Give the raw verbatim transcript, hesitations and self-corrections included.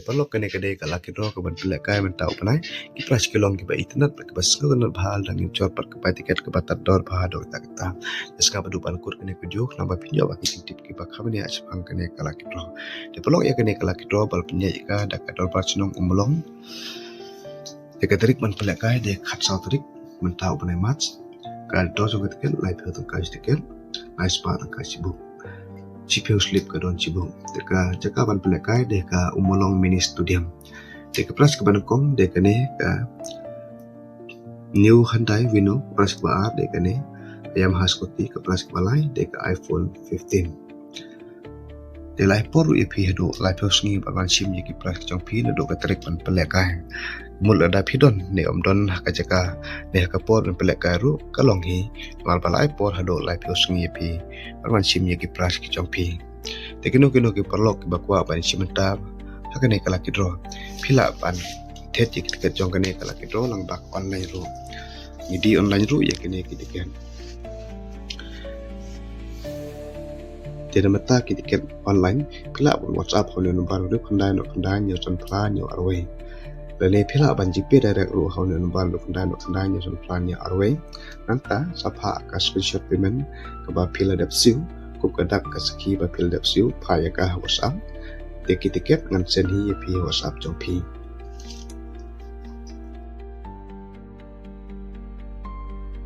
Paralok, kane ka dei ka lucky draw kaban pynlehkai mynta u bnai. Ki prize ki long kiba itynnad bad kiba sngewtynnad bha, lada ngim jot pat ka bai tiket kaba tad dor bha haduh katta katta. Te sngap haduh ban kut kane ka video khnang ba phin ïoh ba ki jingtip kiba kham bniah shaphang kane ka lucky draw. Te paralok, ïa kane ka lucky draw ba la pynïaid ïa ka da ka dorbar shnong Ummulong. Te ka tarik ban pynlehkai dei ka khatsaw tarik mynta u bnai March. Ka dor jong ka tiket laiphew tyngka shi tiket, lai spah tyngka shi buk. Shiphew slip ka don shi buk. Te ka jaka ban pynlehkai dei ka Ummulong Mini Stadium. Te ka prize kaba nyngkong dei kane ka New Hyundai Venue, ka prize kaba ar dei kane Yamaha scooty, ka prize kaba lai dei ka iPhone fifteen. Te la ai por ruh ïa phi haduh laiphew sngi ban wan shim ïa ki prize ki jong phi naduh ka tarik ban pynlehkai. Mut lada phi don ne ym don ha ka jaka ne ha ka por ban pynlehkai ruh ka long hi, namar ba la ai por haduh laiphew sngi ïa phi ban wan shim ïa ki prize ki jong phi. Te kino kino ki paralok kiba kwah ban shim bynta ha kane ka lucky draw, phi lah ban thied ïa ki tiket jong kane ka lucky draw lyngba ka online ruh. Ngi die online ruh ïa kine ki tiket. Te namar ba ki tiket online, phi lah ban WhatsApp ha une u number hynriew khyndai hynñiew khyndai hynñiew san phra hynñiew arwei. Lane phi lah ban GPay direct ruh ha une u number hynriew khyndai hynñiew khyndai hynñiew san phra hynñiew arwei. Nangta sa phah ka screenshot payment kaba phi la dep siew, kum ka dak ka sakhi ba phi la dep siew, phah ïa ka ha WhatsApp. Te ki tiket ngan send hi ïa phi ha WhatsApp jong phi.